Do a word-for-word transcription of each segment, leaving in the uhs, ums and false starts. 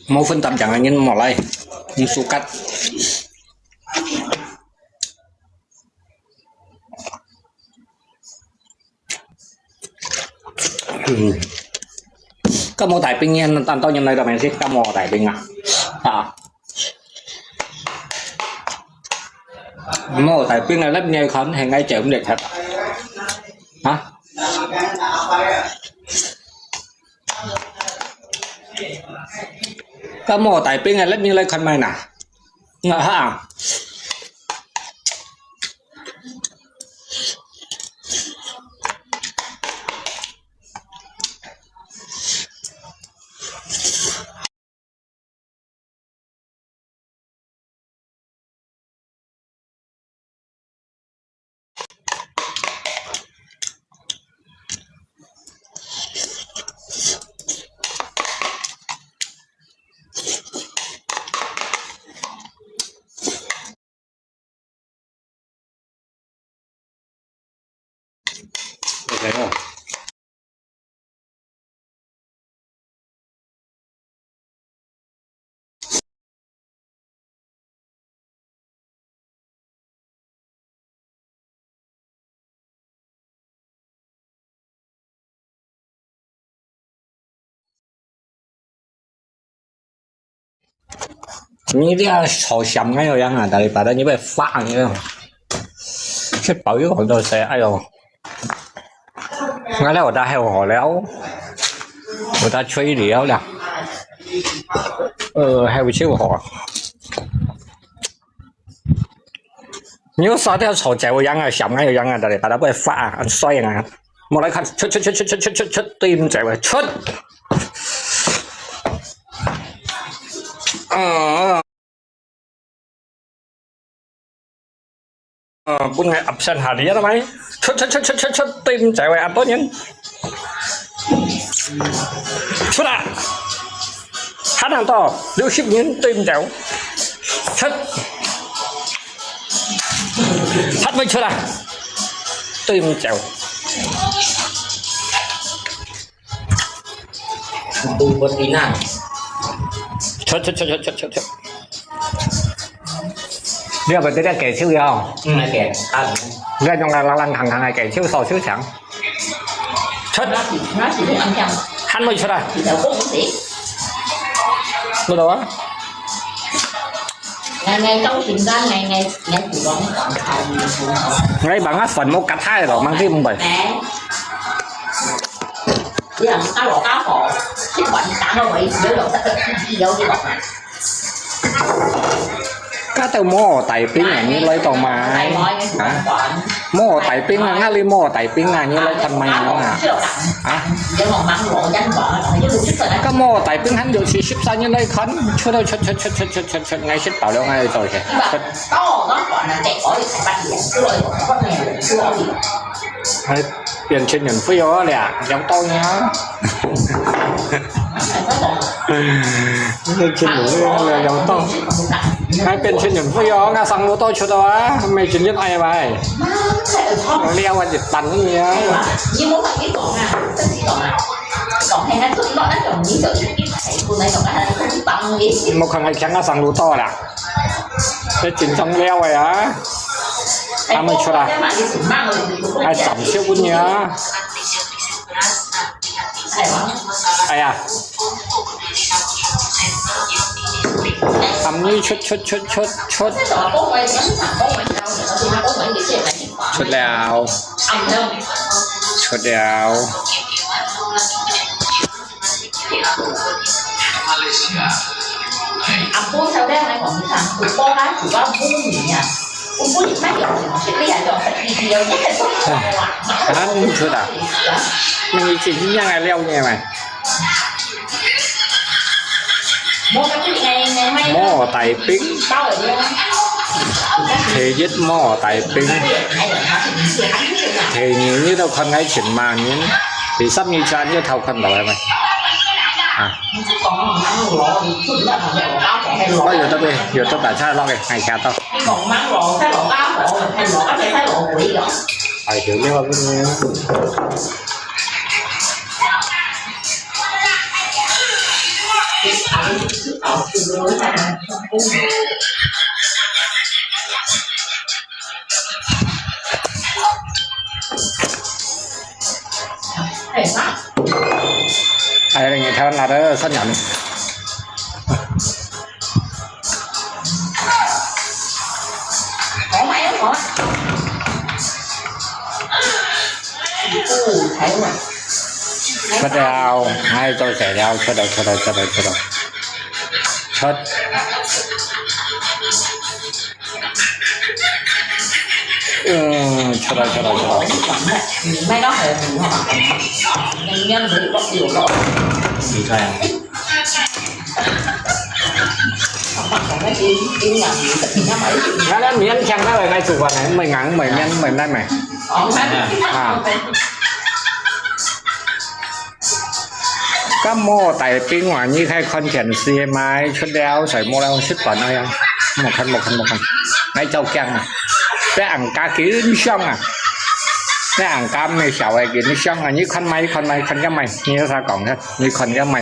無分擔正个人莫來，毋suka。嗯，感冒大病呢，恁多人來到面試，感冒大病啊，啊，感冒大病啊，你你看，現在就毋得吃啊，啊？ 感冒大病啊，你來看覓哪？啊哈。OK了。你這炒香个樣啊，大家把它你會發个樣，這包有好多水，哎喲。 𠊎這下好好了，有得吹了啦。呃，還有手好。你有刷掉炒椒个樣啊，香个樣啊，大家把它會發啊，很帥啊。莫來看，出出出出出出出出，對毋住啊，出。嗯。 呃，本來absen下來了嘛，出出出出出出，對毋住啊，恁多人。出啊！還恁多，六十人對毋住。出！還未出啊！對毋住。 出出出出出出出。你係毋係在該舉手呀？嗯，該個，啊。你係用該冷冷康康个舉手，手手長。出。還未出啊？出到啊？ 𠊎吂啊，飯無夾忒咯，吂知毋會。該兜無帶冰啊，你來到嘛？啊？無帶冰啊，哪裡無帶冰啊？你來看嘛啊？啊？該無帶冰，還有四十三人來看，出來，出，出，出，𠊎食飽了，𠊎愛走去。出。 還變成運費哦，了，了多呢。變成運費哦，了，了多。還變成運費哦，𠊎上路多出哦啊，每天一愛買。了啊，一單呢。莫看𠊎強啊，上路多啦。 這真正了个啊！還未出啊！還暫時穩呀！哎呀！還未出，出，出，出，出！出了！出了！ 啊，還毋出啊？那你最近樣个了呢嘛？ 無帶冰。第一無帶冰。第二，你都看𠊎尋麼人，第三你就偷看到个咩？啊。𠊎有得个，有得大家落个，𠊎聽到。哎，有了，有了。哎，你台湾拿的算了。出了，哎，做事了，出了，出了，出了，出了，出。 嗯，出来，出来，出来。你看啊。俺這面前个來煮飯呢，毋係硬，毋係面，毋係爛咩？啊。 該無帶冰啊，你看看電視嘛，出了，所以無了，食飯了呀。無看，無看，無看。𠊎照鏡啊，這人家緊張啊，這人家毋係小个緊張啊，你看嘛，你看嘛，你看个嘛，你有啥講个？你看个嘛，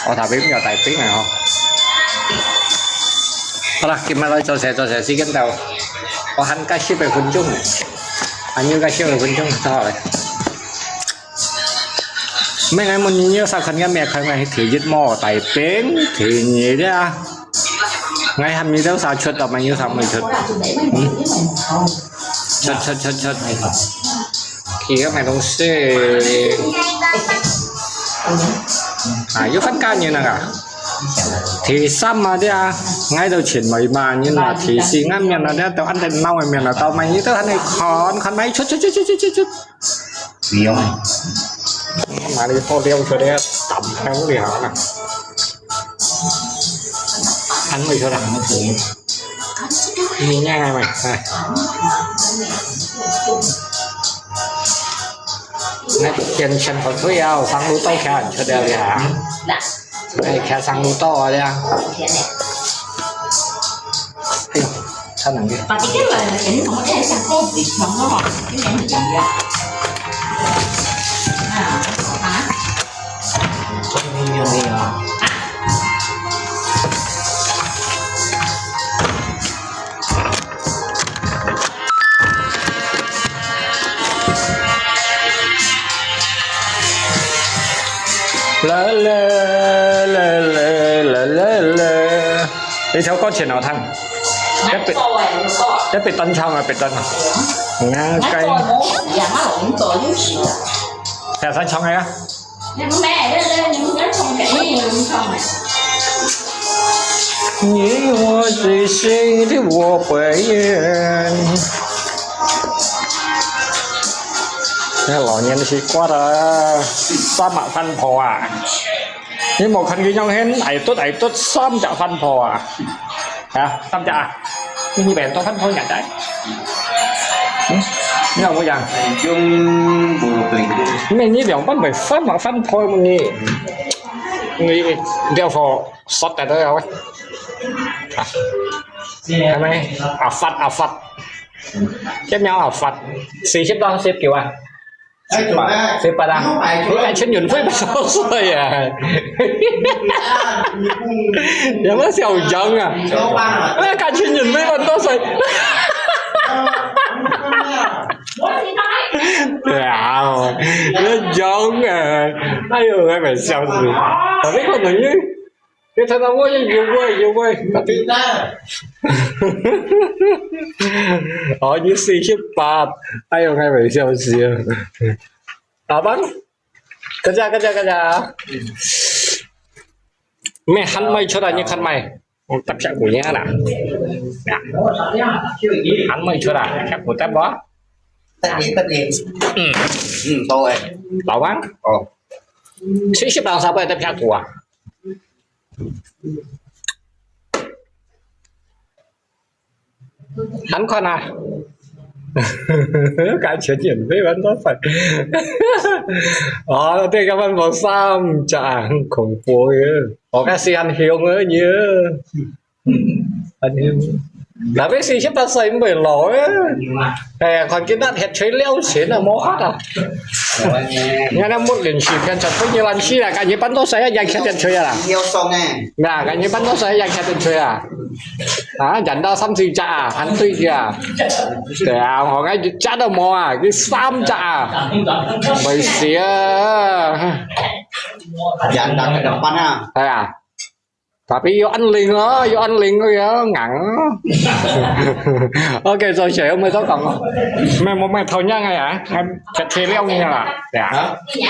我頭先有帶冰啊，吼。好啦，今日來做事，做事時間到，我還加十分鐘，還有加十分鐘，做好了。 毋係，𠊎問你，你有啥看个咩？看个第一無帶冰，第二个啊，𠊎喊你兜啥出，到尾有啥毋出？嗯？出，出，出，出。去个買東西。啊，有分家人啊？第三嘛，對啊，𠊎都前來嘛，你嘛第四，𠊎面啊，你都恁樣鬧个面啊，到尾你都還在看，看尾出，出，出。 不用。哪裡好料出來，淡香的哈啦。還沒出來。你那個嘛，哎。那天全部退啊，上路到看出來了哈。 哎，開上路到啊，這樣。哎呦，差兩个。把這个人的錢怎麼看一下，夠不夠了哈？今年很重要。啊，啊。啦啦啦啦啦啦啦，這條歌真好聽。這邊，這邊單唱啊，別單啊。你看，該，你看，單唱个啊。 你我最深的我不言。該老年時掛个三隻番婆啊，你無看佢樣形，挨剁挨剁三隻番婆啊。 啊，三隻啊，你兩班都番婆人仔。嗯，你有無樣？用無對。你，你兩班毋係番嘛，番婆麼你？你，你兩伙殺得到啊喂。啊，係咪？阿發，阿發。這名阿發，四十到四十九啊。 十八，十八啊？你還全運費不少稅啊？有沒有小張啊？那還全運費不多少稅？對啊，那張啊，哎呦，還蠻笑死。我那個能力 你聽到我有有喂有喂，哦，你四十八，哎呦，開玩笑死啊！打棒，各家各家各家，沒喊麥出來，你看麥，我打屁股贏啦，呀，喊麥出來，屁股打不？得你得你，嗯嗯，到位，打棒，哦，七十八三百的屁股啊。 還看啊？感覺免費還多份。哦，對，根本無三隻，很恐怖个。我看是很凶而已。很凶。Tapi四十八歲毋會老誒。哎呀，看今日血吹了錢啊，無法啊。你看那木林時間才分你爛死啦，感覺半多歲啊，也血血吹啊啦。要送誒。那感覺半多歲也血血吹啊。啊，染到三四隻啊，還對个啊。對啊，我看一隻都無啊，佢三隻啊，會死啊。染到个怎麼辦啊？哎呀。 Tapi又恁靈哦，又恁靈个呀，硬哦。OK，做事有咩好講哦？咩無咩偷樣个呀？還切切料个啦，對啊。啊？對啊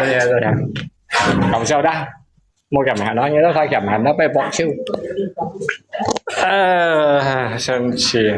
對啊對啊，搞笑的，無嫌閒咯，你都太嫌閒了，被爆笑。呃，生氣。